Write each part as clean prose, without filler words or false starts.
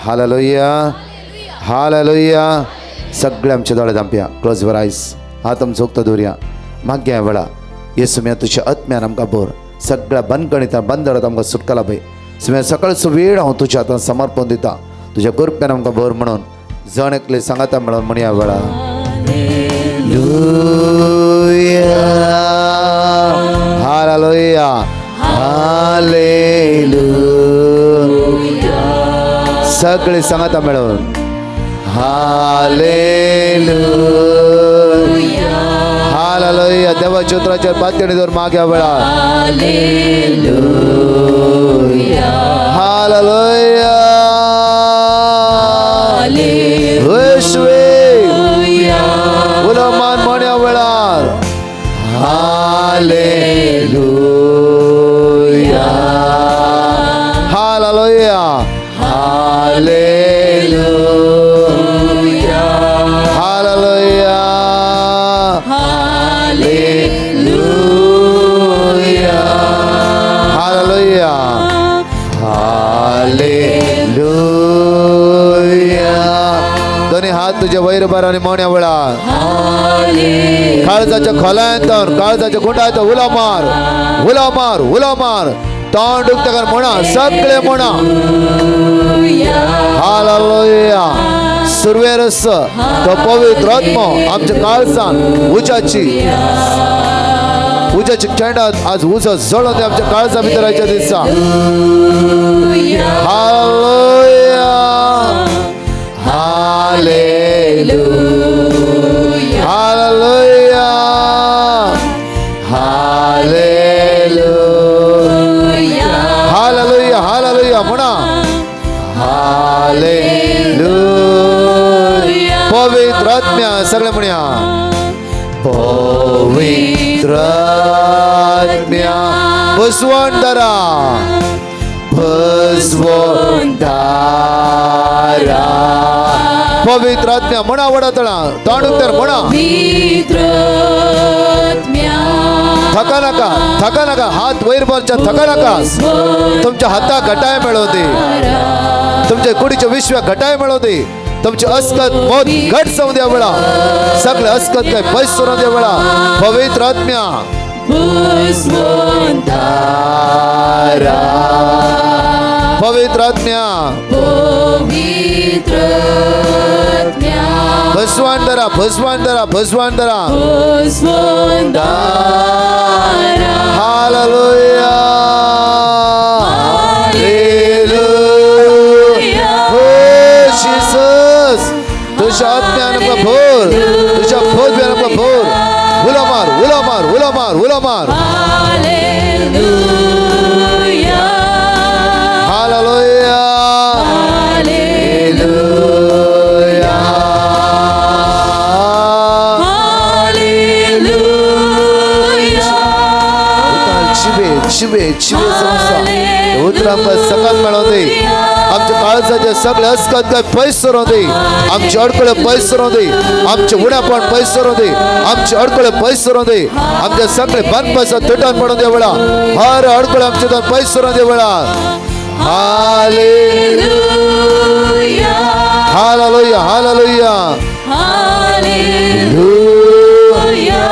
Hallelujah, hallelujah. सगळे आमचे दोळे धांपया. Close your eyes. हात आमचो उक्तो दवरया. मागया वेळा येसू म्या तुज्या आत्म्यान आमकां भर. सगळ्या बंदखणींत बंदरात आमकां सुटका लाभय. सुम्या सकाळचो वेळ हांव तुज्या हातान समर्पण दिता. तुज्या कृपेन आमकां भर म्हणून जण एकले सांगाता म्हणून म्हणया वेळा. Hallelujah, hallelujah. सगळे सांगाता मेळून हालेलुया, हालेलुया. देवाच्या उतराचेर पातळी दवर माग्या वेळा. हालेलुया. येशुवे उलो मान म्हणया वेळार. हालेलुया, हालेलुया, हालेलुया, हालेलुया, हालेलुया, हालेलुया, हालेलुया. दोन्ही हात तुझे वैर भर आणि म्हणया वेळा. काळजाच्या खोलायंत, काळजाच्या गुंडात उलो मार, उलो मार, उलो मार. तोंड उक्तं कर म्हणा, सगळे म्हणा हालेलुया. सुरवेरस तो पवित्र आत्मो आमच्या काळजान उजाची उजाची केंडात आज उजो जळोन दे आमच्या काळजा भितर आयच्या दिसा. हालेलुया, हालेलुया, हालेलुया, हालेलुया, हालेलुया, हालेलुया म्हणा. हालेलुया. पवित्र आत्म्या सगळे म्हणया. पवित्र आत्म्या बसवंतरा, बसवंतारा. पवित्र आत्म्या म्हणा वडतळा तोंड उक्तेर म्हणा. थका नका, थका नका. हात वयर भरच्या थका नका. तुमच्या हाताक घटाय मेळोवं दे. तुमच्या कुडीच्या विश्वाक घटाय मेळोवं दे. तुमची अस्कत मत घट जावं द्या वेळा. सगळे अस्कत काय पयस करून द्या वेळा. पवित्र आत्म्या पवित्र आत्म्या भस्वांतरा, भस्वांतरा, भस्वांतरा. हालेलुया, हालेलुया. ओ जीसस, तुझ्या आत्म्यान आमकां भर. तुझ्या पदव्यान आमकां भर. उलो मार, उलो मार, उलो मार, उलो मार. Hallelujah, hallelujah. जिवे जिवे जिवे संस्था उतरां आमकां सकाळ मेळोवं दे. आमच्या काळजाचे सगळे अस्कत काय पयस करूं दे. आमचे अडकळे पयस करूं दे. आमचे उण्यापण पयस करूं दे. आमचे अडकळे पयस करूं दे. आमचे सगळे बनपस तुटून पडूं दे वेळा. हर अडकळे आमचे पयस करूं दे वेळा. हालेलुया, हालेलुया, हालेलुया.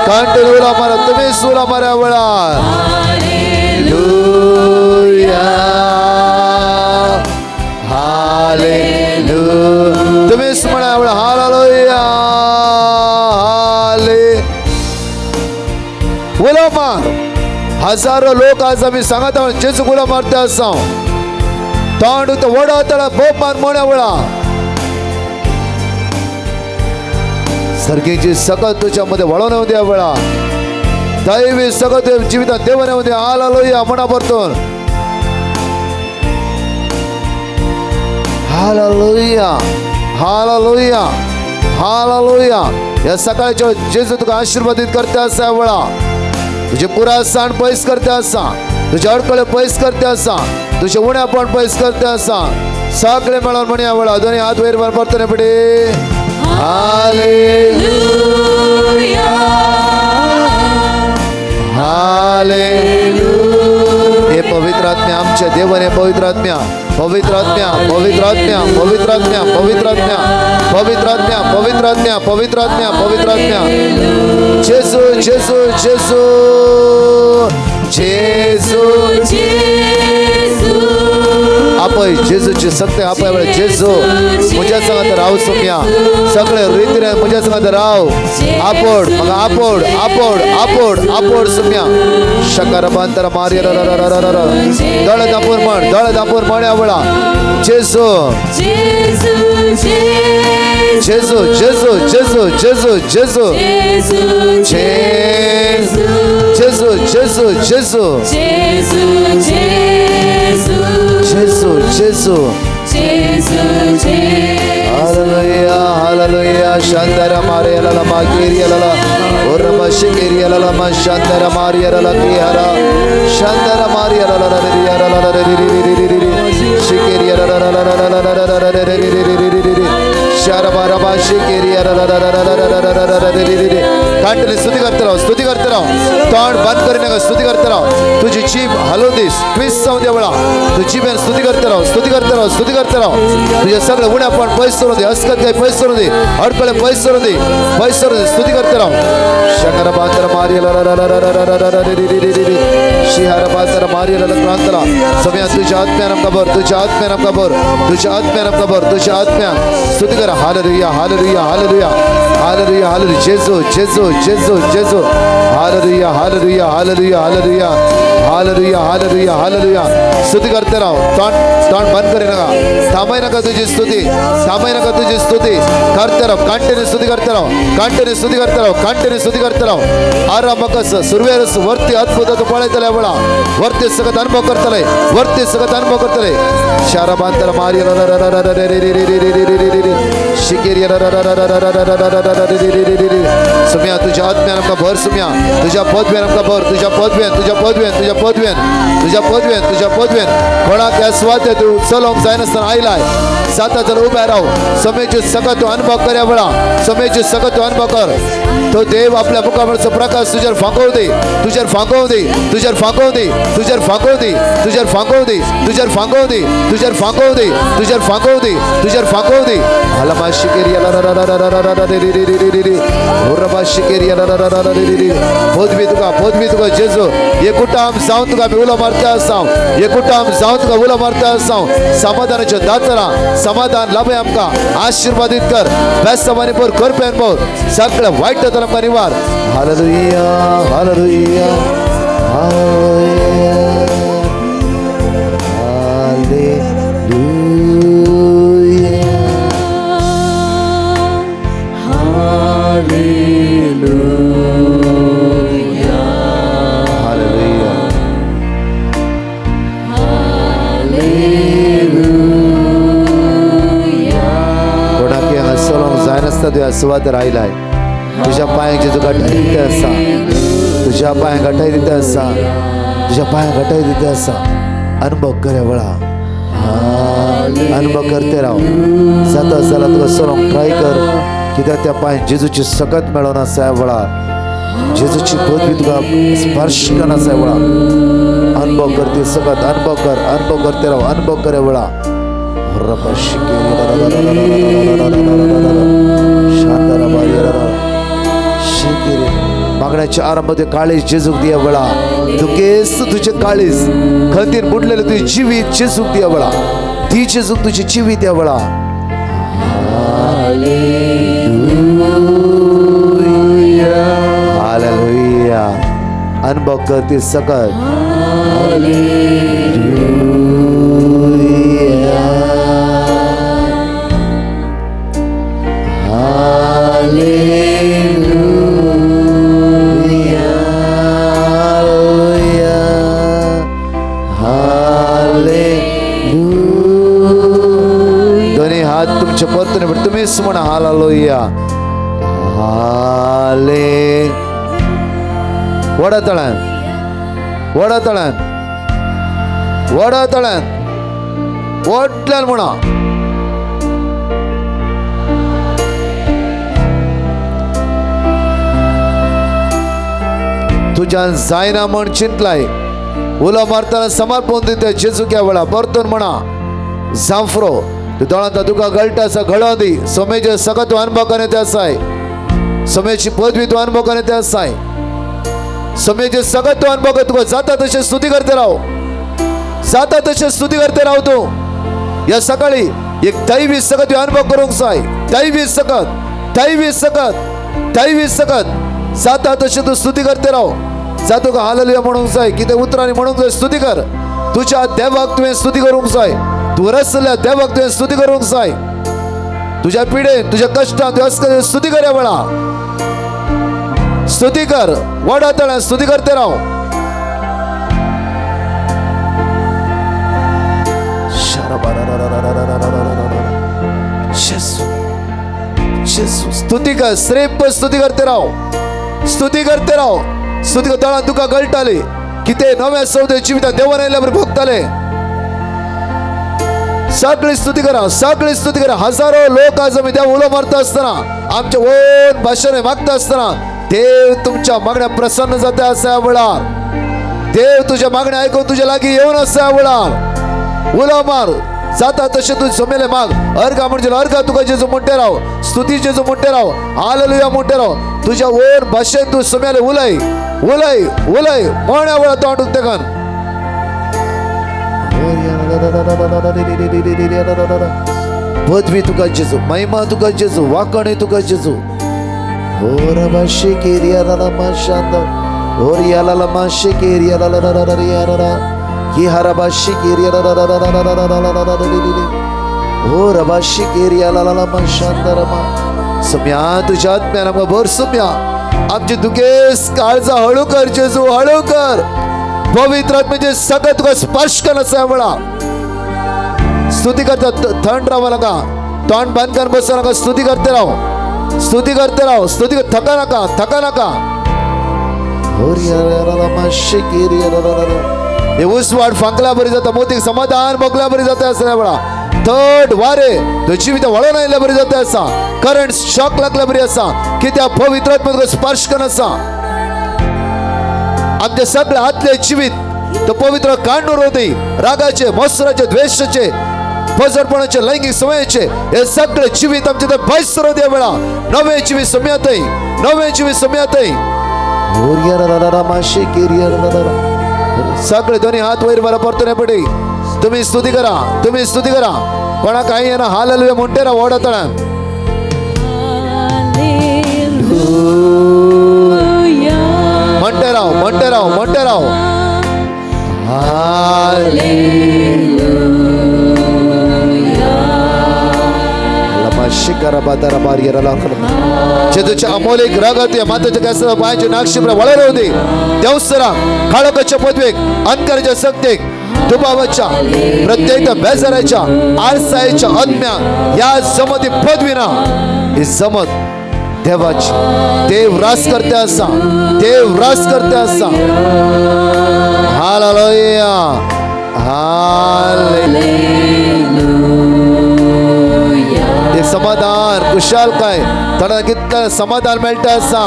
कंटिन्यू उलो मारा. तुम्ही उलो मारा वेळा. Hallelujah, hallelujah. तुम्हीच म्हणा वेळा. हालेलुया, हाले. उलो मार. हजारो लोक आज आम्ही सांगत आहोत जेजू उलो मारते आसा. तोंड वडा तळा बोब मार म्हणा वेळा. सर्गीची सकत तुझ्यामध्ये वळून येऊ द्या वेळा. दैवी सकत जिवितात देवाने येऊ द्या. हालेलुया म्हणा परतून. हालेलुया, हालेलुया, हालेलुया. या सकाळच्या जेजू तुका आशीर्वादित करते आसा वेळा. तुझे पुरा सण पयस करते आसा. तुझे अडकळे पयस करते आसा. तुझे उण्यापण पयस करते आसा. सगळे मेळोन म्हणया वेळा. दोन्ही हात वयर परतून पडे. Hallelujah, hallelujah. हे पवित्र पवित्र आत्म्या आमच्या देवाने, पवित्र आत्म्या, पवित्र आत्म्या, पवित्र आत्म्या, पवित्र आत्म्या, पवित्र आत्म्या, पवित्र आत्म्या, पवित्र आत्म्या, पवित्र आत्म्या, पवित्र आत्म्या. जेजू जेजू जेजू जेजू आपय जेजूची सत्य आपय वेळ. जेजू म्हज्या संगात राव सुम्या, सगळे रितीने म्हज्या संगात राव. आपोड मग आपोड आपोड आपोड आपोड सुम्या. शकर बांतर मारिय दळ दापूर म्हण, दळ दापूर म्हण या वेळा. जेजू जेजू जेजू जेजू जेजू जेजू जेजू जेजू जेजू जेजू जेजू. Hallelujah hallelujah. शांतरा मारियला मागिरियला ओरबा शिकेरियला मा शांतरा मारियला किहरा शांतरा मारियला ला ला ला ला शिकेरियला ला ला ला ला ला शारबा शिकेरियला ला ला ला ला. कांटली स्तुती करता राव, स्तुती करता राव. तोंड बंद करी नका, स्तुती करता राव. तुझी जीभ हलवून दीस, ट्विस्ट जाऊन दे वेळा. तुझी जीभेन स्तुती करता राव, स्तुती करता राव, स्तुती करता राव. तुझे सगळे उण्यापण पैस करून दे, अस्कत काही पैस करून दे, अडकळे पैस करून दे, पैस करून दे. स्तुती करता राव. शंकर पात्र मारियला शिहार पात्र मारियला क्रांतला सम्या. तुझ्या आत्म्यान आमकां भर, तुझ्या आत्म्यान आमकां भर, तुझ्या आत्म्यान आमकां भर, तुझ्या आत्म्यान. स्तुती करा. हालेलुया हालेलुया हालेलुया हालेलुया हालेलुया. जेजू जेजू जेजू जेजू. हालेलुया हालेलुया हालेलुया हालेलुया हालेलुया हालेलुया हालेलुया. स्तुती करते राव. तोंड तोंड बंद करी नका, थांबय नका तुझी स्तुती, थांबय नका तुझी स्तुती. करते राव, कांटेने स्तुती करते राव, कांटेने स्तुती करते राव, कांटेने स्तुती करते राव. आरामकस सुरवेरस वरती अद्भुत तू पळयतले वेळा. वरती सगळं अनुभव करतले, वरती सगळं अनुभव करतले. शाराबांतर मारी शिकेरी सुम्या. तुझ्या आत्म्यान आमकां भर सुम्या, तुझ्या पदव्यान आमकां भर, तुझ्या पदव्यान, तुझ्या पदव्यान, तुझ्या पदव्यान, तुझ्या पदव्यान, तुझ्या पदव्यान. कोणाक ह्या सुवाते तूं चलोवंक जायनासतना आयलाय जाता तर उबे राव. समेची सगळं तूं अनुभव कर या वेळा, समेची सगळं तूं अनुभव कर. तो देव आपल्या मुखावरचो प्रकाश तुझ्यार फांकोव दे, तुझ्यार फांकोव दे, तुझ्यार फांकोव दे, तुझ्यार फांकोव दे, तुझ्यार फांकोव दे, तुझ्यार फांकोव दे, तुझ्यार फांकोव दे, तुझ्यार फांकोव दे, तुझ्यार फांकोव दे. हलमा शिकेरी पदवी तुका, पदवी तुका जेजू. एकुटाम जावन तुका आमी उलो मारता आसा, एकुटाम जावन तुका उलो मारता आसा. समाधानाच्यो दातरा समाधान लाभय आमकां, आशीर्वादीत कर, बेस्तवानी भर, करपेन भर, सगळें वायट तर आमकां निवार. हालेलुया हालेलुया हालेलुया हालेलुया. कोणाक हांगा चलोवंक जायनासतना तुवें सुवातेर आयलाय. तुज्या पांयांक जेजू घटाय दिता आसा, तुज्या पांयांक घटाय दिता आसा, तुज्या पांयांक घटाय दिता आसा. अनुभव कर वेळा, अनुभव करते राव. जाता जाल्यार तुका चलोवंक ट्राय कर, कित्याक त्या पांय जेजूची सकत मेळोन आसा ह्या वेळार. जेजूची पदवी तुका स्पर्श करना आसा ह्या वेळार. अनुभव करते सकत, अनुभव कर, अनुभव करते राव, अनुभव कर वेळा. मागण्याच्या आरंभात काळीज जेजूक दिया वेळा. दुखेस्त तुझे काळीज खंतीन बुडलेले तुझे जिवीत जेजूक दिया वेळा. ती जेजूक तुझे जिवीत या वेळा. हालेलुया. अनुभव करते सकत. दोन्ही हात तुमचे परतून तुम्हीच म्हणा हालेलुया हाले. वडा तळ्यान, वडा तळ्यान, वडा तळ्यान, व्हडल्यान म्हणा. तुज्यान जायना म्हण चिंतलाय, उलो मारतना समर्पण दिता जेजूक ह्या वेळा परतून म्हणा जांफ्रो तूं दोळ्यांत तुका गळटा आसा घडोवन दी सोमेचे सगळं तूं अनुभव करून आसाय सोमेची पदवी तूं अनुभव करून आसाय सोमेचे सगळं तूं अनुभव तुका जाता तशें स्तुती करते राव जाता तशें स्तुती करते राव तूं या सकाळी एक दैवी सकत तूं अनुभव करूंक जाय दैवी सकत दैवी सकत दैवी सकत जाता तशें तूं स्तुती करते राव जा तुका हालेलुया म्हणूंक जाय कितें उतरांनी म्हणूंक जाय स्तुती कर तुज्या देवाक तुवें स्तुती करूंक जाय तूं रसल्या देवाक तुवें स्तुती करूंक जाय तुज्या पिडेन तुज्या कश्टान तुज्या अस्कतेन स्तुती कर ह्या वेळा स्तुती कर वडा तळ्यान स्तुती करते राव. स्तुती कर श्रेप स्तुती करते राव स्तुती करते राव स्तुती कर. तळान तुका कळटाले कितें नव्या सौदे जिविता देवान आयिल्ल्या बरी भोगताले. सगळी स्तुती करा सगळी स्तुती करा. हजारो लोक आज आमी देव उलो मारता आसतना आमच्या ओन भाशेने मागता आसतना देव तुमच्या मागण्या प्रसन्न जाता आसा वेळार. देव तुझ्या मागण्या ऐकून तुझ्या लागीं येवन आसा वेळार. उलो मार जाता तशें तूं जमेले माग अर्घा म्हणजे अर्घा तुका जेजू म्हणटे राव स्तुती जेजू म्हणटे राव हालेलुया म्हणटे राव. तुझ्या ओन भाशेन तूं जमेले उलय उलय उलय म्हण्या वेळार तोंड उक्तें. पदवी तुका जेजू महिमा तुका जेजू वाकणे तुका जेजू. सुम्या तुझ्या आत्म्यान आमकां भर सुम्या आमची दुखेस काळजा हळू कर जेजू हळू कर. पवित्र आत्म्याचे सगळं तुका स्पर्श कर आसा वेळा. स्तुती करता थंड राव नका तोंड बंद कर बसू नका. स्तुती करते राव स्तुती करते राव स्तुती थका नका थका नका. हे उसवाड फांकल्या बरी जाता मोतीक समाधान भोगल्या बरी जाता आसा वेळा. थर्ड वारे तो जिवित वळोन आयिल्ल्या बरी जाता आसा करंट शॉक लागल्या बरी आसा कित्याक पवित्र आत्मा तुका स्पर्श कर आसा. आमच्या सगळ्या आतले जिवीत तो पवित्र कांडून रोदी रागाचे मत्सराचे द्वेषाचे फजरपणाचे लैंगिक सवयीचे हे सगळे जिवीत आमचे ते भायस रोदी वेळा. नवे जिवीत सम्यातय नवे जिवीत सम्यातय. सगळे दोन्ही हात वयर बरा परतून पडे. तुम्ही स्तुती करा तुम्ही स्तुती करा. कोणा काही येना हालेलुया म्हणटे राव वडा तळ्यान म्हणटे राव म्हणटे राव म्हणटे राव. जेजूच्या अमोलिक रगत या माताच्या केसाला पायाचे नाक्षिप्र वळवले होते. देवसरा काळोखाच्या पदवेक अंधकाराच्या शक्तीक दुबावाच्या प्रत्येक बेजाराच्या आळसायच्या आत्म्या या जमती पदवीना ही जमत देवाची. देव रास करते आसा देव रास करते आसा. Hallelujah hallelujah. समाधान कुशाल काय थोडा कितलं समाधान मेळटा आसा.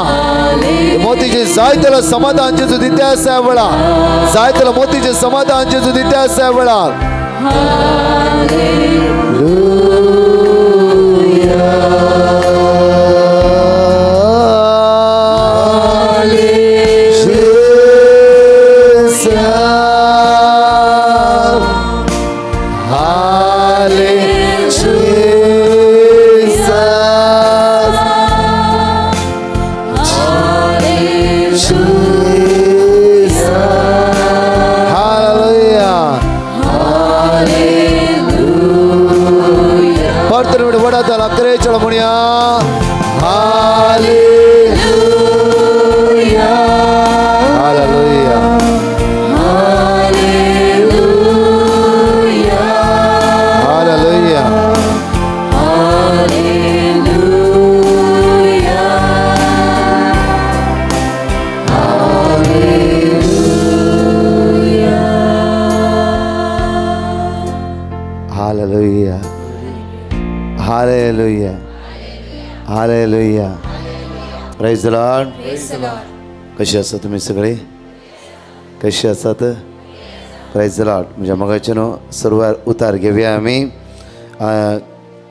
मोतीचे जाय त्याला समाधान जेजू दिते आसा वेळा जाय त्याला मोतीचे समाधान जेजू दिते आसा वेळार. Hallelujah. Hallelujah. Praise the Lord. कशी आसा तुम्ही सगळे? कशी आसात? Praise lord. म्हज्या मोगाचे न्हू सुरवार उतार घेवया आमी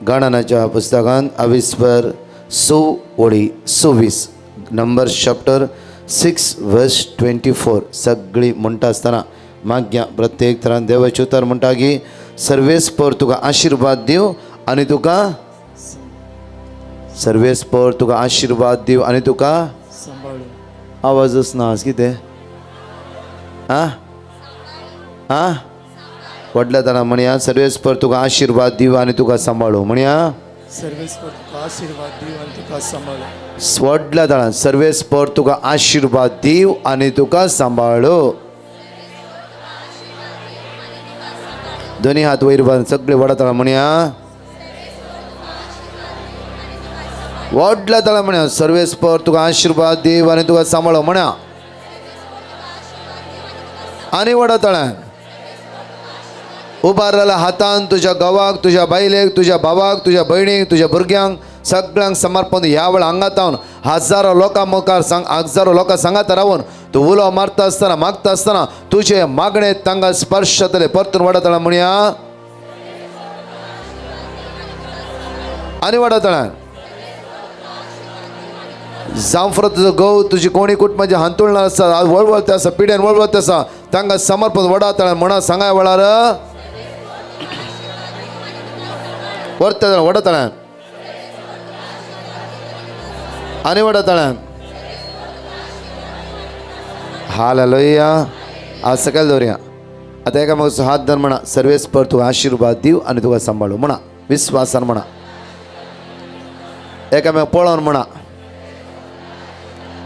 गणनाच्या पुस्तकांत अविस्पर स ओळी 26, नंबर चॅप्टर 6 वर्स 24. सगळी म्हणटा आसतना मागया प्रत्येक तरान देवाचे उतर म्हणटा की सर्वेस्पर तुका आशिर्वाद दिवं आनी तुका सर्वेस्पर तुका आशिर्वाद दिवं आनी तुका सांबाळू. आवाजच ना आज कितें आं आं व्हडल्या जाणा म्हणया सर्वेस्पर तुका आशिर्वाद दिवं आनी तुका सांबाळू म्हणया. सर्वेस्पर तुका आशिर्वाद दिवं आनी तुका सांबाळू. व्हडल्या जाणा सर्वेस्पर तुका आशिर्वाद दिवं आनी तुका सांबाळू. दोन्ही हात वयर बांद सगळे व्हडा ताळा म्हणया. व्हडल्या ताळा म्हणया सर्वेस्पर तुका आशिर्वाद दिवं आनी तुका सांबाळू म्हणया. आनी व्हडा ताळ्यान उबारलेल्या हातान तुज्या घोवाक, तुज्या बायलेक, तुज्या भावाक, तुज्या भयणीक, तुज्या भुरग्यांक सगळ्यांक समर्पण ह्या वेळा हांगात हजारो लोकां मुखार सांग, हजारो लोकां सांगात रावन तूं उलो मारता आसतना मागता आसतना तुजे मागणे तांकां स्पर्श जातले. परतून वडतळा म्हणया आनी वडतळा जांफरो तुजो घोव, तुजी कोणी कुटुंबाची हांतुळणार आसा, वळवळते आसा, पिड्यान वळवळते आसा, तांकां समर्पण वडा तळ्यान म्हणा सांगाय वेळार वरता वडा तळ्यान आनी वडा तळ्यान. हालेलुया. आज सकाळ दवरया. आतां एकामेकाचो हात धर म्हणा सर्वेस्पर तुका आशिर्वाद दिवं आनी तुका सांबाळू म्हणा. विस्वासान म्हणा, एकामेक पळोवन म्हणा.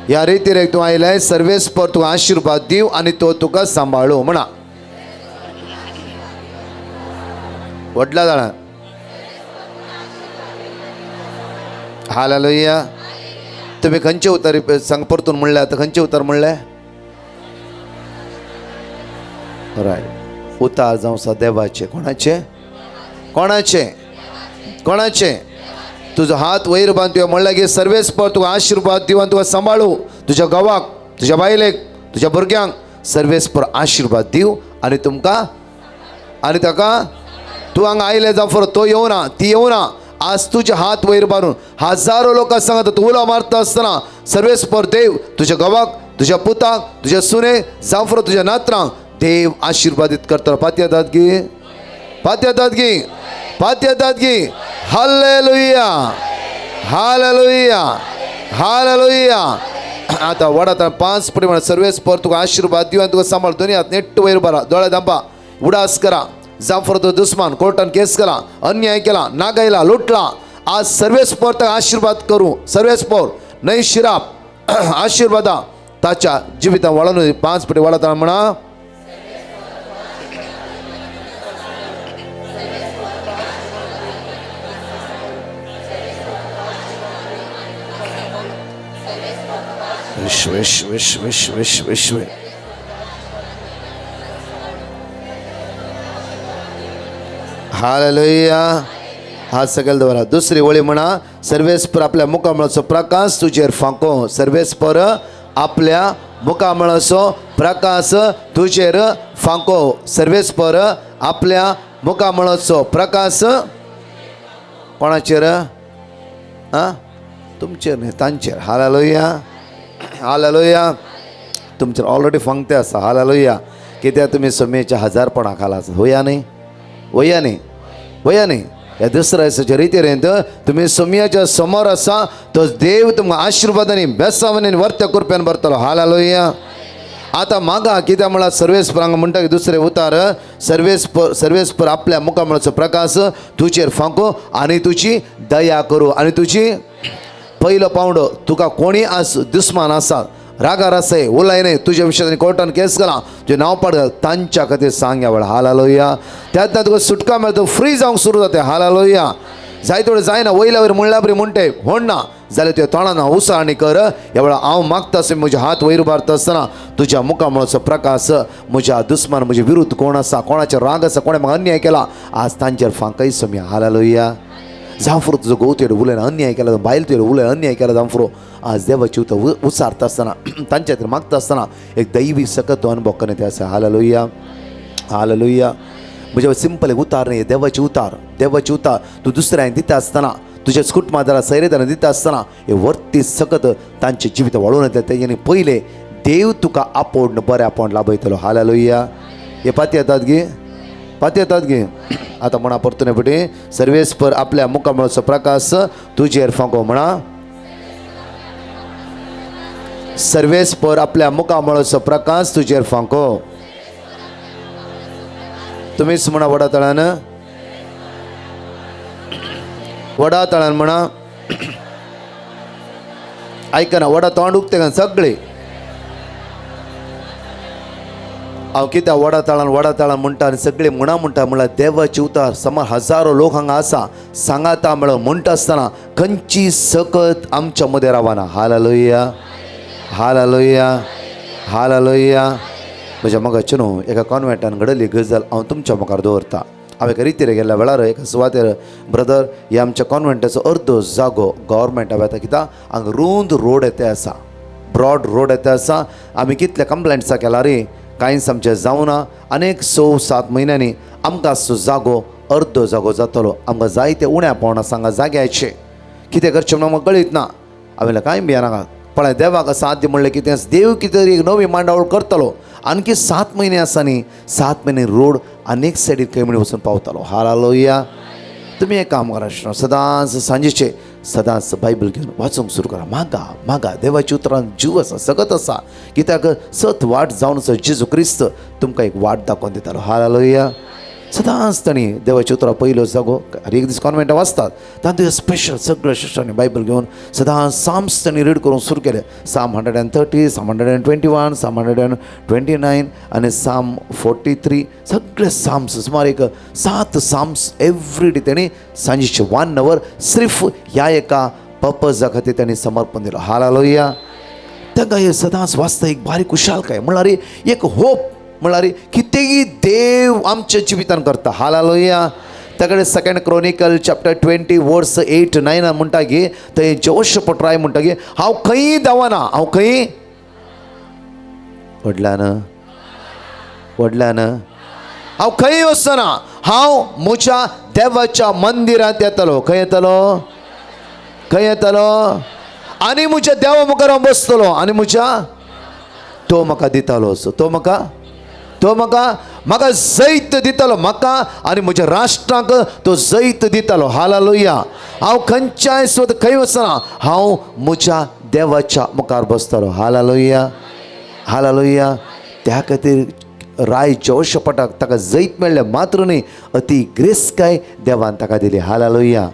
ह्या रितीर तूं आयलाय सर्वेस्पर तुका आशिर्वाद दिवं आनी तो तुका सांबाळू म्हणा. व्हडल्या जाणां. हालेलुया. तुमी खंयचे उतर सांग परतून म्हणलें? आतां खंयचे उतर म्हणलें? रायट. उतार जावं आसा देवाचे. कोणाचे? कोणाचे? कोणाचे? तुजो हात वयर बांद तुवें म्हणलें की सर्वेस्पर तुका आशिर्वाद दिवं आनी तुका सांबाळू. तुज्या घोवाक, तुज्या बायलेक, तुज्या भुरग्यांक सर्वेस्पर आशिर्वाद दिवं आनी तुमकां आनी ताका तूं हांगा आयलें जावं तो येवना ती येवना, आज तुजे हात वयर बारून हजारो लोकां सांगता तूं उलो मारता आसतना सर्वेस्पर देव तुज्या घोवाक, तुज्या पुताक, तुज्या सुने जावं तुज्या नात्रांक देव आशिर्वादीत करता. पातयेतात गी? पातयेतात गी? पातयेतात गी? हालेलुया, हालेलुया, हालेलुया. आतां वडात 5 पटी म्हणा सर्वेस्पर तुका आशिर्वाद दिवं आनी तुका सांबाळ. दोनी हात नेट्ट वयर बरा, दोळे धांपा, उडास करा. जाफर तो दुस्मान कोर्टान केस केला, अन्याय केला, नागायला, लुटला, आज सर्वेस्पर ताका आशिर्वाद करूं. सर्वेस्पर न्हय शिराप आशिर्वादा ताच्या जिवितान वळून 5 पटी वळता म्हणा. विश्व विश्व विश्व विश्व विश्व विश्व. हालेलुया. हात सकयल दवरा. दुसरी वळी म्हणा सर्वेस्पर आपल्या मुखामळाचो प्रकाश तुजेर फांको. सर्वेस्पर आपल्या मुखामळाचो प्रकाश तुजेर फांको. सर्वेस्पर आपल्या मुखामळाचो प्रकाश कोणाचेर? आं, तुमचेर न्हय, तांचेर. Hallelujah, hallelujah. तुमचेर ऑलरेडी फांगते आसा. हालेलुया. कित्याक तुमी समेच्या हजारपणा खाला आसा. होया न्ही? वया न्ही? वया न्ही? ह्या दुसऱ्या दिसाच्या रितीरेंत तुमी सोमयाच्या समोर आसा, तो देव तुमकां आशिर्वादांनी बेसावांनी वर्त्या कृपेन भरतलो. हालेलुया. आतां मागा कित्याक म्हळ्यार सर्वेस्पर हांगा म्हणटा की दुसरें उतार सर्वेस्पर सर्वेस्पर आपल्या मुखामळाचो प्रकाश तुजेर फांको आनी तुजी दया करूं. आनी तुजी पयलो पावंडो तुका कोणी आस दुस्मान आसा, रागार आसय, उलय न्हय तुज्या विशयान कोर्टान केस घाला, तुजें नांव पाड घाल, तांच्या खातीर सांग ह्या वेळार. हालेलुया. तेन्ना तुका सुटका मेळटा, फ्री जावंक सुरू जाता. हालेलुया. जायते वेळ जायना वयल्या वयर म्हणल्या बरी म्हणटे होणना जाल्यार तुज्या तोंडान उसारणी कर. ह्या वेळार हांव मागता आसतना म्हजे हात वयर उबारता आसतना तुज्या मुखामळाचो प्रकाश म्हज्या दुस्मान म्हजे विरुद्ध कोण आसा, कोणाचेर राग आसा, कोणें म्हाका अन्याय केला, आज तांचेर फांकय सोमया. हालेलुया. जांफरो तुजो घोव तुजेर उलयना अन्याय केला, बायल तुजेर उलय अन्याय केला, जांफरो आज देवाची उतर उसारता आसतना तांच्या खातीर मागता आसतना एक दैवी सकत अनुभव करण्यात आसा. हालेलुया. हालेलुया. म्हणजे सिंपल एक उतार न्ही, देवाची उतार, देवाची उतार तूं दुसऱ्यांक दिता आसतना, तुज्या कुटुंबादारा सैरेदारां दिता आसतना हे वर्ती सकत तांचे जिवीत वाळून येतलें. तेज्यानी पयलें देव तुका आपोवन बरें आपोवन लाभयतलो. हालेलुया. हे पाती येतात गे, पाती येतात गे. आतां म्हणा परतून पटी, सर्वेस्पर आपल्या मुखामळाचो प्रकाश तुजेर फांको. म्हणा, सर्वेस्पर आपल्या मुखामळाचो प्रकाश तुजेर फांको. तुमीच म्हणा वडा तळान, वडा तळान म्हणा. ऐकना, वडा तोंड उगते का सगळे. हांव कित्याक वडा तळान वडा तळान म्हणटा आनी सगळे म्हणा म्हणटा म्हणल्यार देवाची उतार सुमार हजारो लोक हांगा आसा सांगाता म्हणून म्हणटा आसतना खंयची सकत आमच्या मदें रावना. हालेलुया, हालेलुया, हालेलुया. म्हज्या मोगाचें न्हू एका कॉन्वेंटान घडली गजाल हांव तुमच्या मुखार दवरता. हांव एका रितीर गेल्ल्या वेळार एका सुवातेर ब्रदर हे आमच्या कॉन्वेंटाचो अर्दो जागो गव्हर्मेंटा वेता कित्याक हांगा रूंद रोड येते आसा, ब्रॉड रोड येते आसा. आमी कितले कंप्लेंट्सां केला रे, कांयच आमचें जावना. आनीक 6-7 म्हयन्यांनी आमकां तो जागो अर्दो जागो जातलो. आमकां जायते उण्या पावण आसा हांगा जाग्याचे, कितें करचें म्हणून आमकां कळीत ना. हांवें कांय भियेनाका, पळय देवाक साध्य म्हणलें कितें, देव कितें तरी एक नवी मांडावळ करतलो. आणखी 7 म्हयने आसा न्ही, 7 म्हयने रोड आनीक सायडीर खंय म्हण वचून पावतलो. हालेलुया. तुमी एक काम करा, सदांच सांजेचे सदांच बायबल घेवन वाचूंक सुरू करा. मागा मागा, देवाच्या उतरान जीव आसा, सगत आसा. कित्याक सत वाट जावन आसा जेजू क्रिस्त तुमकां एक वाट दाखोवन दितालो. हालेलुया. सदांच तांणी देवाच्या उतरां पयलो जागो हर एक दीस कॉन्वेंटां वाचतात, तांतूं स्पेशल सगळे शिश्यांनी बायबल घेवन सदांच साम्स तांणी रीड करूंक सुरू केले. साम 130, साम 121, साम 129 आनी साम 43, सगळे साम्स सुमार एक 7 साम्स एवरी डे तांणी सांजेचे 1 our सिर्फ ह्या एका पर्पजा खातीर तांणी समर्पण दिलो. हालेलुया. तांकां हे सदांच वाचता एक बारीक खुशालकाय, म्हणल्यार एक होप, म्हणल्यार कितेंय देव आमच्या जिवितान करता. हालेलुया. ताकडे 2 क्रॉनिकल चॅप्टर 20 वर्स 8-9 म्हणटा की थंय जेहोशाफाट राय म्हणटा की हांव खंय देंवना, हांव खंय व्हडल्यान व्हडल्यान हांव खंय वचना, हांव म्हज्या देवाच्या मंदिरांत येतलो. खंय येतलो? खंय येतलो? आनी म्हज्या देवा मुखार हांव बसतलो आनी म्हज्या तो म्हाका दितालो असो, तो म्हाका, तो म्हाका म्हाका जैत दितालो, म्हाका आनी म्हज्या राष्ट्राक तो जैत दितालो. हालेलुया. हांव खंयच्याय सुद्दां खंय वचना, हांव म्हज्या देवाच्या मुखार बसतलो. Hallelujah, hallelujah. त्या खातीर राय जेहोशाफाटाक ताका जैत मेळ्ळें मात्र न्ही, अती ग्रेसकाय देवान ताका दिली. हालेलुया.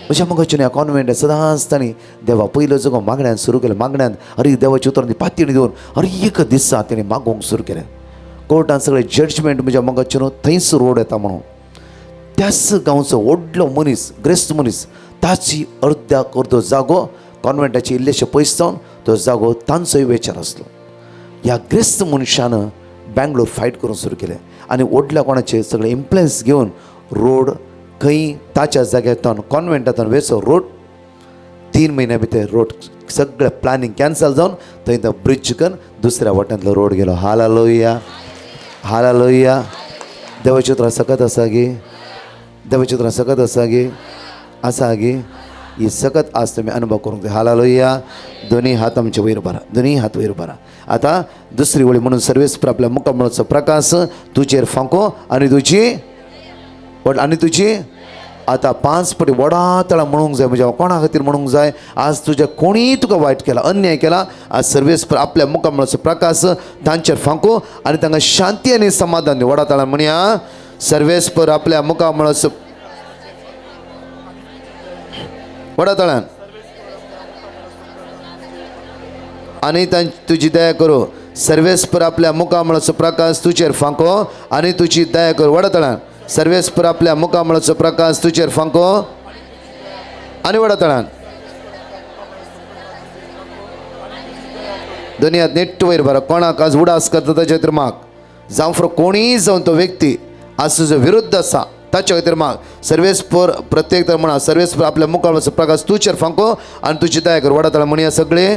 म्हज्या मोगाचें ह्या कॉन्वेंट सदांच तांणी देवा पयलो जगो मागण्यान सुरू केलें. मागण्यान हर एक देवाच्या उतरान पातयेणी दिवन हर एक दिसा तेणी मागोवंक सुरू केलें. कोर्टान सगळें जजमेंट म्हज्या मोगाचें न्हू थंयच रोड येता म्हणून त्याच गांवचो व्हडलो मनीस, ग्रेस्त मनीस, ताची अर्द्याक अर्दो जागो कॉन्वेंटाचे इल्लेशे पयस जावन तो जागो तांचोय वेचार आसलो. ह्या ग्रेस्त मनशान बेंगलोर फायट करूंक सुरू केलें आनी व्हडल्या कोणाचे सगळे इन्फ्लुएन्स घेवन रोड खंय ताच्या जाग्यार कॉन्वेंटांतल्यान वेचो रोड 3 म्हयन्या भितर रोड सगळें प्लॅनिंग कॅन्सल जावन थंय तो ब्रिज करून दुसऱ्या वाट्यांतलो रोड गेलो. Hallelujah, hallelujah. देवाचें उतरां सकत आसा गे, देवाचें उतरां सकत आसा गे, आसा गे. ही सकत आज तुमी अनुभव करूंक जाय. हालेलुया. दोनी हात आमचे वयर उबारा, दोनी हात वयर उबारा. आतां दुसरी वळी म्हणून सर्वेस्पर आपल्या मुखामळाचो प्रकाश तुजेर फांको आनी तुजी आनी तुजी आतां 5 पटी वडा तळा म्हणूंक जाय. म्हज्या कोणा खातीर म्हणूंक जाय? आज तुज्या कोणीय तुका वायट केला, अन्याय केला, आज सर्वेस्पर आपल्या मुखामळाचो प्रकाश तांचेर फांको आनी तांकां शांती आनी समाधान दी. वडा तळा म्हणया, सर्वेस्पर आपल्या मुखामळाचो वडा तळान आनी तुजी दया करूं. सर्वेस्पर आपल्या मुखामळाचो प्रकाश तुजेर फांको आनी तुजी दया करूं. वडा तळान सर्वेस्पर आपल्या मुखामळाचो प्रकाश तुजेर फांको आनी वडा तळान दुनियात नेट वयर बरो कोणाक आज उडास करता ताच्या खातीर माग, जावं फुडें कोणीय जावन तो व्यक्ती आज तुजो विरुद्ध आसा ताच्या खातीर माग. सर्वेस्पर प्रत्येक तर म्हणा, सर्वेस्पर आपल्या मुखामळाचो प्रकाश तुजेर फांको आनी तुजी दया कर. वडा तळान म्हणया सगळे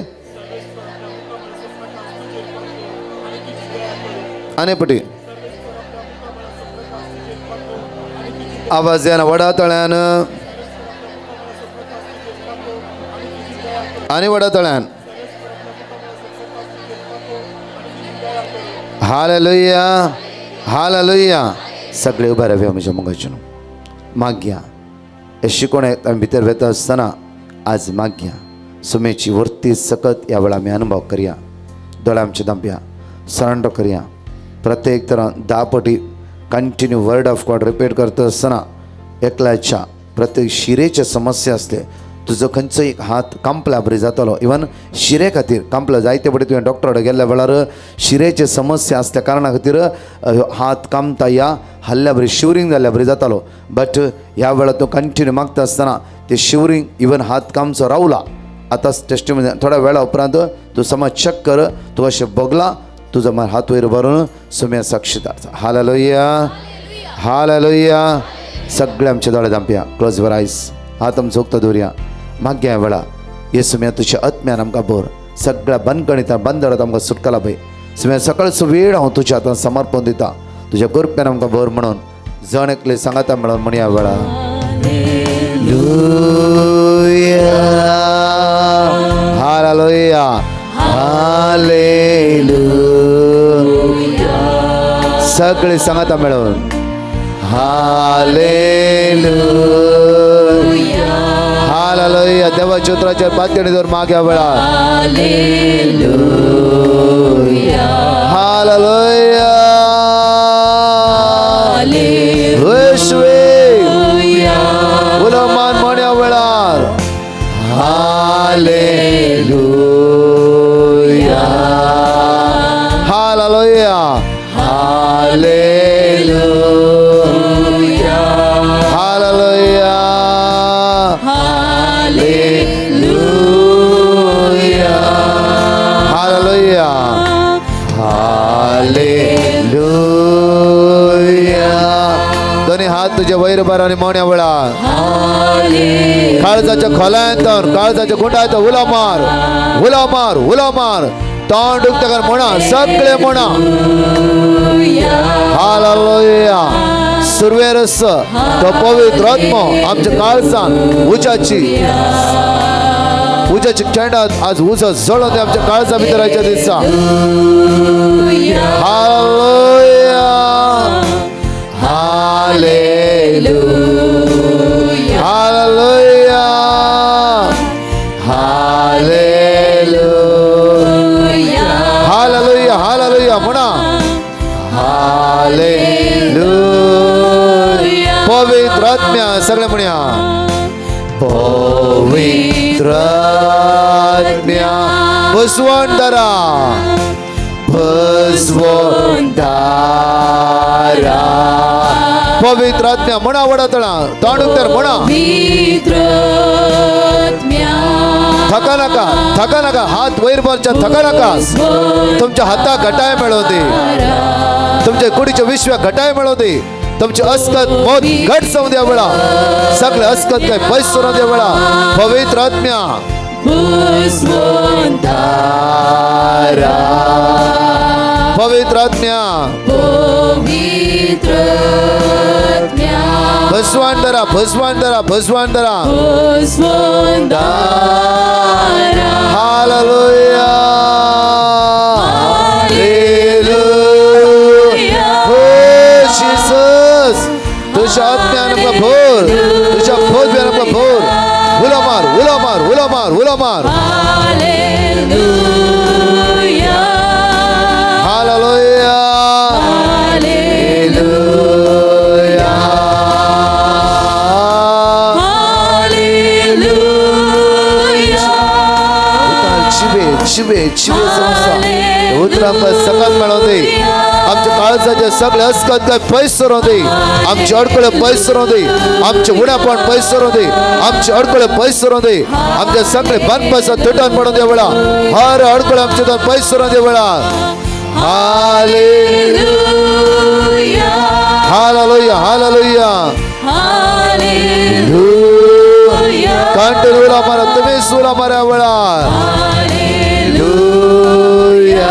आनी पटी आवाज येना व्हडा तळ्यान आनी व्हडा तळ्यान. Hallelujah hallelujah. सगळे उबे रावया म्हज्या मोगाचें मागया. हे शिकोवणेक आमी भितर वेता आसतना आज मागया सुमेची वर्ती सकत ह्या वेळार आमी अनुभव करया. दोळे आमचे धांपया, सरेंडर करया. प्रत्येक तरान 10 पटी continue word of God repeat करता आसतना एकल्याच्या प्रत्येक शिरेचे समस्या आसले, तुजो खंयचो एक हात कांपल्या बरी जातलो. इवन शिरे खातीर कांपलो जायते पटी तुवें डॉक्टर कडेन गेल्ल्या वेळार शिरेचे समस्या आसल्या कारणा खातीर हात कामता या हल्ल्या बरी शिवरींग जाल्ल्या बरी जातालो. बट ह्या वेळार तूं कंटिन्यू मागता आसतना ते शिवरींग इवन हात कामचो रावला. आतां टेस्टिमनी थोड्या वेळा उपरांत तूं समज चेक कर, तूं अशें बगला तुजो मार हात वयर भरून सुम्या साक्षीदार. Hallelujah hallelujah. सगळे आमचे दोळे धांपया, क्लोज your आयज, हात आमचो उक्तो दवरया. मागया वेळा ये सुम्या तुज्या आत्म्यान आमकां भर, सगळ्या बंदखणींत बंदरात आमकां सुटका लाभय. सुम्या सकाळचो वेळ हांव तुज्या हातान समर्पण दिता, तुज्या कृपेन आमकां भर म्हणून जण एकले सांगाता मेळोन म्हणया वेळा. Hallelujah hallelujah. सगळे सांगाता मेळोन हालेलुया हालेलुया. देवाच्या उतराचेर पातळी दवर माग्या वेळा. हालेलुया. येशुवे उलो मान म्हणया वेळार. हालेलुया हालेलुया हालेलुया हालेलुया हालेलुया हालेलुया हालेलुया. दोन्ही हात तुझे वयर भर आणि म्हणया वेळार काळजाच्या खोलायंत काळजाच्या गुंडायत उलो मार उलो मार उलो मार. तोंड उक्तें कर म्हणा, सगळे म्हणा हालेलुया. सुरवेरस तो पवित्र आत्मो आमच्या काळजान उजाची उजाची केंडात आज उजो जळोवन आमच्या काळजा भितर आयच्या दिसा. हालेलुया हालेलुया हालेलुया हालेलुया हालेलुया हालेलुया म्हणा हालेलुया. पवित्र आत्म्या सगळे म्हणया पवित्र आत्म्या भस्वंतरा भस्वंतारा. पवित्र आत्म्या म्हणा वडतळा तोंड उक्तें म्हणा. थका नका थका नका, हात वयर भरच्या थका नका. तुमच्या हाताक घटाय मेळोवं दे, तुमच्या कुडीच्या विश्वाक घटाय मेळोवं दे, तुमची अस्कत मौत घट जावं द्या वेळा, सगळे अस्कत काय पयस करून द्या वेळा. पवित्र आत्म्या पवित्र आत्म्या भस्वांतरा भस्वांतरा भस्वांतरा. हालेलुया हालेलुया. ओ जीसस तुझ्या आत्म्यान आमकां भर, तुझ्या पदव्यान आमकां भर. उलो मार उलो मार उलो मार उलो मार. Hallelujah hallelujah. जिवे जिवे जिवे संस्था उतरां सकाळ मेळोवं दे, आमच्या काळजाचे सगळे अस्कत काय पयस करूं दे, आमचे अडकळे पयस करूं दे, आमचे उणापण पयस करूं दे, आमचे अडकळे पयस करूं दे, आमचे सगळे बनपासा तुटून पडून दे वेळा, हर अडकळे आमचे पयस करूं दे वेळा. हालेलुया हालेलुया हालेलुया. कंटिन्यू उलो मारा, तुम्ही उलो मारा वेळा. Hallelujah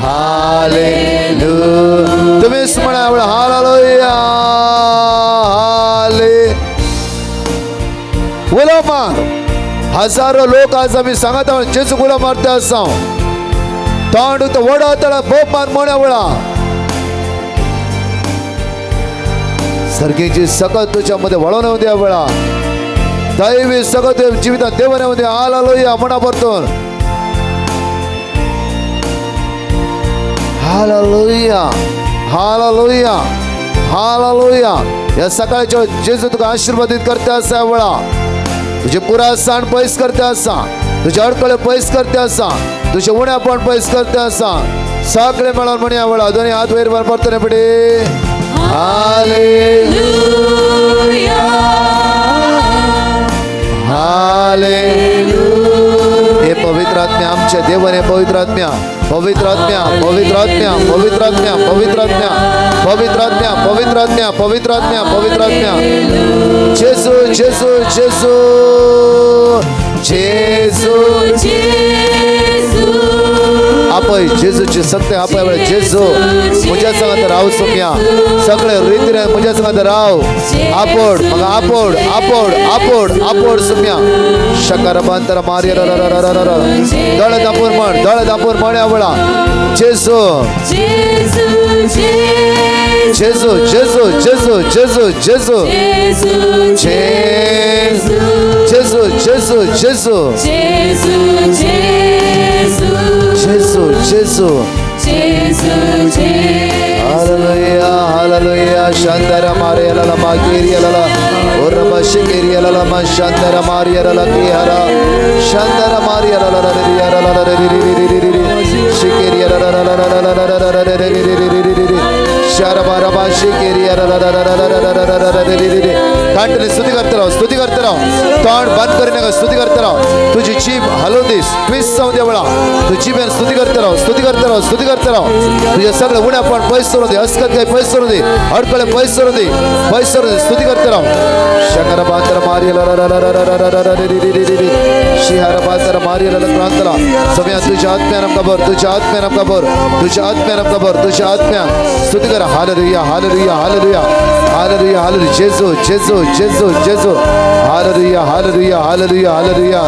hallelujah. तुम्हीच म्हणा वेळा हालेलुया. हजारो लोक आज आमी सांगता जेजू उलो मारता आसा. तोंड वडो तळा बोब मार मोण्या वळा. सर्गेची सकत तुझ्या मध्ये वळून येऊ द्या वेळा. दैवी सकत जिवितात देवन येऊ द्या. हालेलुया मना परतून. हालेलुया हालेलुया हालेलुया. या सकाळच्या जेजू तुका आशीर्वादित करता आसा वेळा. तुझे पुरा साण पयस करता आसा. तुझे अडकळे पयस करता आसा. तुझे उण्यापण पयस करता आसा. सगळे मेळोन म्हणया वेळा. दोन्ही हात वयर वर परतून पडे. Hallelujah hallelujah. हे पवित्र आत्म्या आमच्या देवाने, पवित्र आत्म्या, पवित्र आत्म्या, पवित्र आत्म्या, पवित्र आत्म्या, पवित्र आत्म्या, पवित्र आत्म्या, पवित्र आत्म्या, पवित्र आत्म्या, पवित्र आत्म्या. जेजू जेजू जेजू जेजू आपय जेजूची सत्य आपय वेळ. जेजू म्हज्या संगात राव सुम्या. सगळे रितीने म्हज्या संगात राव. आपोड म्हाका आपोड आपोड आपोड आपोड सुम्या. शकर बांतर मार्य दोळे दापून म्हण, दोळे दापून म्हण ह्या वेळा. जेजू जेजू जेजू जेजू जेजू जेजू जेजू जेजू जेजू जेजू जेजू. Hallelujah hallelujah. शांतरा मारियला मागिरियला ओरबा शिकेरियला मा शांतरा मारियला किहरा शांतरा मारियला ला रे रे ला रे रे रे रे रे शिकेरियला ला ला ला ला ला ला रे रे रे रे रे रे शारबा शिकेरियला ला ला ला ला ला ला रे रे रे. कांटने स्तुती करता राव, स्तुती करता राव. तोंड बंद करी नका, स्तुती करता राव. तुझी जीभ हलवून दे, ट्विस्ट जाऊन दे वेळा. तुझी जीभेन स्तुती करता राव, स्तुती करता राव, स्तुती करता राव. तुझे सगळे उण्यापण पैस करून दे, अस्कत काही पैस करून दे, अडकळे पैस करून दे, पैस करून दे. स्तुती करता राव. शंकर पात्र मारियला शिहार पात्र मारियला क्रांतला. सम्या तुझ्या आत्म्यानं कबर, तुझ्या आत्म्यानं कबर, तुझ्या आत्म्यानं कबर, तुझ्या आत्म्या. स्तुती करा. हालेलुया हालेलुया हालेलुया हालेलुया हालेलुया. जेजू जेजू जेजू जेजू. हालेलुया हालेलुया हालेलुया हालेलुया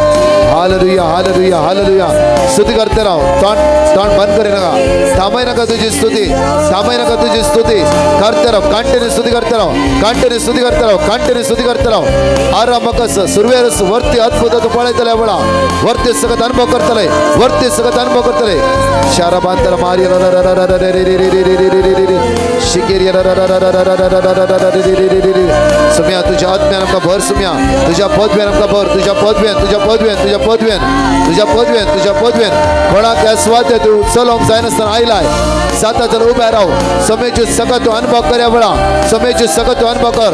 हालेलुया हालेलुया हालेलुया. स्तुती करते राव. तोंड तोंड बंद करी नका, थांबाय नका तुझी स्तुती, थांबाय नका तुझी स्तुती करते राव. कांटेने स्तुती करते राव, कांटेने स्तुती करते राव, कांटेने स्तुती करते राव. आरामकस सुरवेरस वरती अद्भुत तू पळयतले वेळा. वरती सगळं अनुभव करतले, वरती सगळं अनुभव करतले. शाराबांतर मारी शिकेरी सुम्या. तुझ्या आत्म्यान आमकां भर सुम्या. तुझ्या पदव्यान आमकां भर, तुझ्या पदव्यान, तुझ्या पदव्यान, तुझ्या पदव्यान, तुझ्या पदव्यान, तुझ्या पदव्यान. कोणाक ह्या स्वात तूं चलोवंक जायनासतना आयलाय जाता जाल्यार उबे राव. समेची सगळं तूं अनुभव कर ह्या वेळा. समेची सगळं तूं अनुभव कर.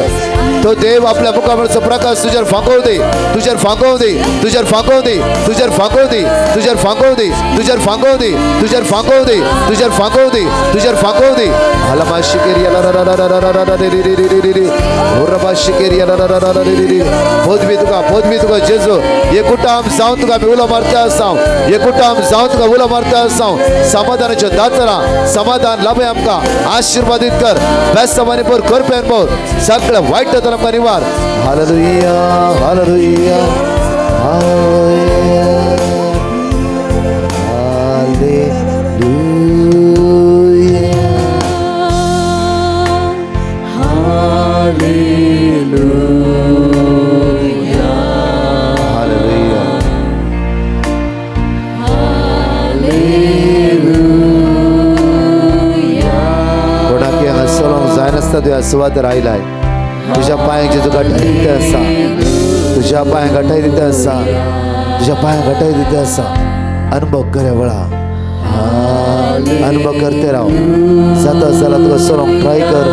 तो देव आपल्या मुखावरचो प्रकाश तुजेर फांकोव दे, तुजेर फांकोव दे, तुजेर फांकोव दे, तुजेर फांकोव दे, तुजेर फांकोव दे, तुजेर फांकोव दे, तुजेर फांकोव दे, तुजेर फांकोव दे, तुजेर फांकोव दे. हलमा शिकेरी ओरबा शिकेरी पदवी तुका, पदवी तुका जेजू. एकूटाम जावन तुका आमी उलो मारता आसा, एकूटाम जावन तुका उलो मारता आसा. समाधानाच्यो दातरा समाधान लाभय आमकां. आशीर्वादीत कर, बेस्तवानी भर, करप्यान भर, सगळें वायट जाता आमकां निवार. हालेलुया हालेलुया हालेलुया हालेलुया. कोणाक हांगा चलोवंक जायनासतना तुज्या सुवातेर आयलाय. तुज्या पांयांक जेजू घटाय दिता आसा, तुज्या पांयांक घटाय दिता आसा, तुज्या पांयांक घटाय दिता आसा. अनुभव कर ह्या वेळा, अनुभव करते राव. जाता जाल्यार तुका चलोवंक ट्राय कर,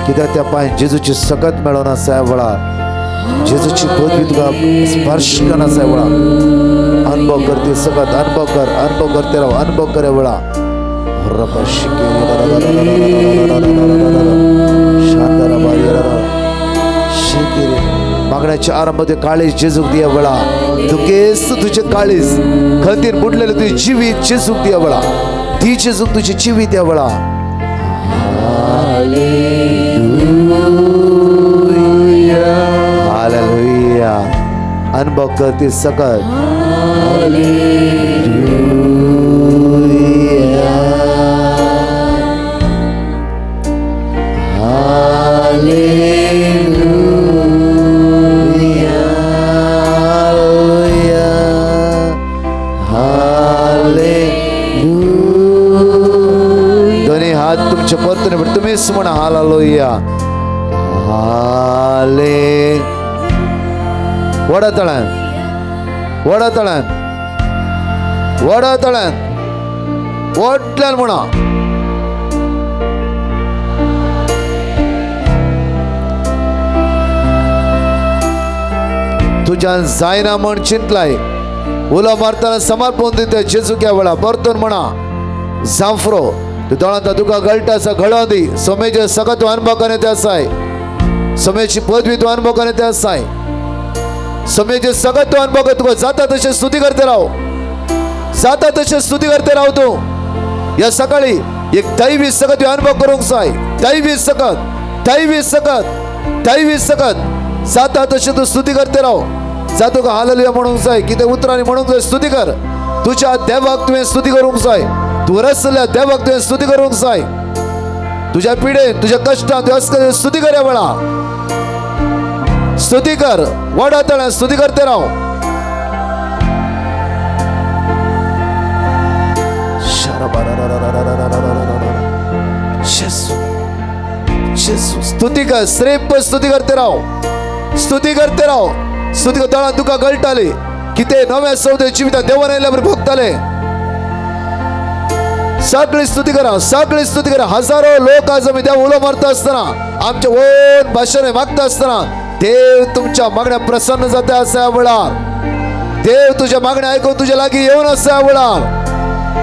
कित्याक त्या पांय जेजूची सकत मेळोन आसा ह्या वेळार. जेजूची पदवी तुका स्पर्श करना आसा ह्या वेळार. अनुभव करते सकत, अनुभव कर, अनुभव करते राव, अनुभव कर ह्या वेळा. मागण्याच्या आरंभात काळीज जेजूक दिया वेळा. दुखेस्त तुझे काळीज खंतीन बुडलेले तुझे जिवीत जेजूक दिया वेळा. ती जेजूक तुझे जिवीत या वेळा. हालेलुया. अनुभव करती सकत. दोन्ही हात तुमचे परतून तुम्हीच म्हणा हालेलुया हाले. वडा तळ्यान, वडा तळ्यान, वडा तळ्यान, वडल्यान म्हणा. तुज्यान जायना म्हण चिंतलाय, उलो मारतना समर्पण दिता जेजूक्या वेळा परतून म्हणा. जांफरो तूं दोळ्यांत तुका गळटा आसा, घडोवन दी. सोमेचे सगळं तूं अनुभव करून ते आसाय, सोमेची पदवी तूं अनुभव करून ते आसाय, सोमेचे सगळं तूं अनुभव कर. तुका जाता तशें स्तुती करते राव, जाता तशें स्तुती करते राव. तूं ह्या सकाळी एक दैवी सकत तूं अनुभव करूंक जाय. दैवी सकत, दैवी सकत, दैवी सकत. जाता तशें तूं स्तुती करते राव. जा तुका हालेलुया म्हणूंक जाय, कितें उतरांनी म्हणूंक जाय स्तुती कर. तुज्या देवाक तुवें स्तुती करूंक जाय, तूं रसल्या देवाक तुवें स्तुती करूंक जाय. तुज्या पिडेन, तुज्या कश्टान तुवें अस्कत स्तुती कर. ह्या वेळा स्तुती कर, वडा तळ्यान स्तुती करते राव. स्तुती कर, श्रेप स्तुती करते राव, स्तुती करते राव. स्तुती कर. तळान तुका गळटाले कितें नव्या सौदे जिवितांत देवान आयिल्ल्या बरी भोगताले. सगळी स्तुती करा, सगळी स्तुती करा. हजारो लोक आज आमी देव उलो मारता आसतना, आमच्या ओन भाशेने मागता आसतना देव तुमच्या मागण्या प्रसन्न जाता आसा वेळार. देव तुझ्या मागण्या ऐकून तुझ्या लागीं येवन आसा वेळार.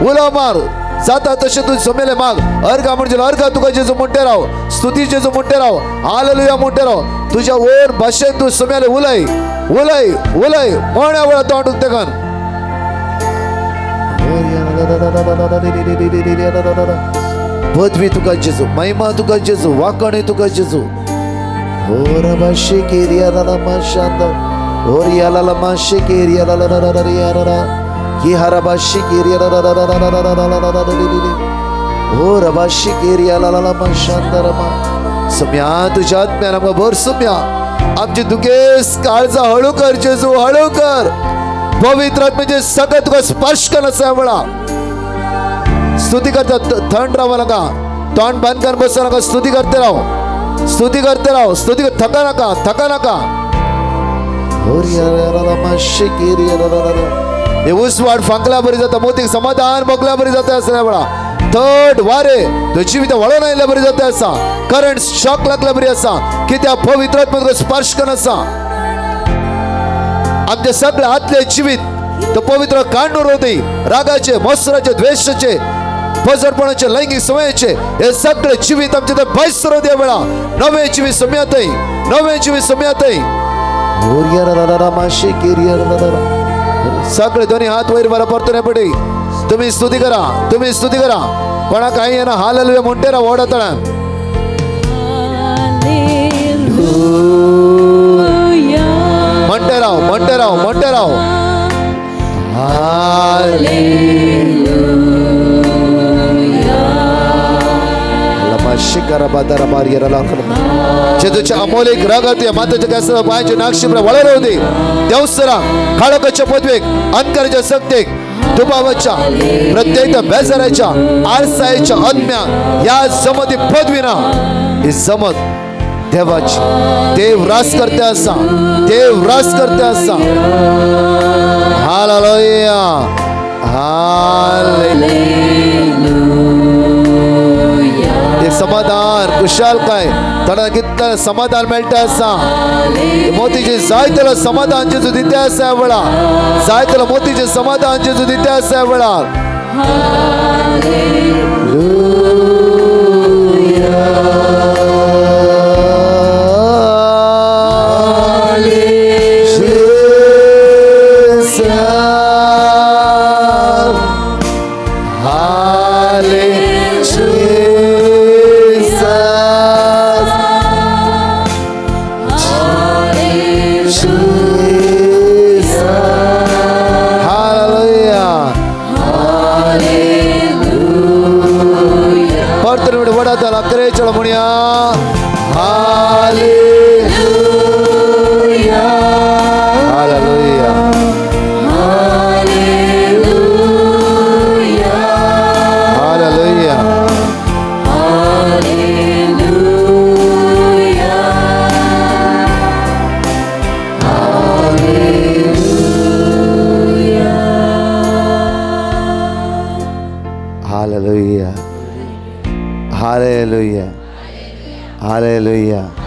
उलो मार, जाता तशें तूं सोमेले माग. अर्घा म्हणजे अर्घा तुका जेजू म्हणटे राव, स्तुती जेजू म्हणटे राव, हालेलुया म्हणटे राव. तुझ्या ओन भाशेन तूं सोमेले उलय, उलय, उलय. म्हण्या वेळार तोंड उक्तें कर. पदवी तुका जेजू, महिमा तुका जेजू, वाकणे तुका जेजू. सुम्या तुझ्या आत्म्यान आमकां भर. सुम्या आमची दुखेस काळजा हळू कर जेजू, हळू कर. पवित्र आत्म्याचे सगळं तुका स्पर्श कर आसा वेळा. स्तुती करता थंड राव नाका, तोंड बंद करून बसू नाका. स्तुती करते राव, स्तुती करते राव, स्तुती. थका नाका, थका नाका. हे उसवाड फांकल्या बरी जाता, मोतीक समाधान भोगल्या बरी जाता आसल्या वेळा. थंड वारे तुझ्या जिवित वळोन आयिल्ल्या बरी जाता आसा, करंट शॉक लागल्या बरी आसा. कित्याक पवित्र आत्मा तुका स्पर्श करून आसा. आमच्या सगळे आतले जिवीत तो पवित्र कांडूर होती. रागाचे, मत्सराचे, द्वेषाचे, फजरपणाचे, लैंगिक सवयीचे हे सगळे जिवीत आमचे ते भायस त्या वेळा. नवे जिवीत सम्यातय, नवे जिवीत सम्यातय. सगळे दोन्ही हात वयर बरा परतून पडे. तुम्ही स्तुती करा, तुम्ही स्तुती करा. कोणा काही येना हालेलुया म्हणटे राव वडा तळ्यान. म्हणटे राव, म्हणटे राव, म्हणटे राव. जेजूच्या अमोलिक रगत या माताच्या केसरा पायांचे नाक्षिप्र वळर होते. देवसरा काळोखाच्या पदवेक, अंधकाराच्या शक्तीक, दुबावाच्या, प्रत्येक बेजाराच्या, आळसायच्या आत्म्या या जमती पदवी ना. ही जमत देवाची. देव रास करते आसा, देव रास करते आसा. Hallelujah, hallelujah. एक समाधान, कुशालकाय थोडा कितलं समाधान मेळटा आसा. मोतीचे जाय त्याला समाधान जेजू दिते आसा वेळा. जाय त्याला मोतीचे समाधान जेजू दिते आसा वेळार. Jesus. कत्तरविड वडाताल अकरे चल म्हणया हालेलुया हालेलुया हालेलुया. Hallelujah. Hallelujah. Hallelujah.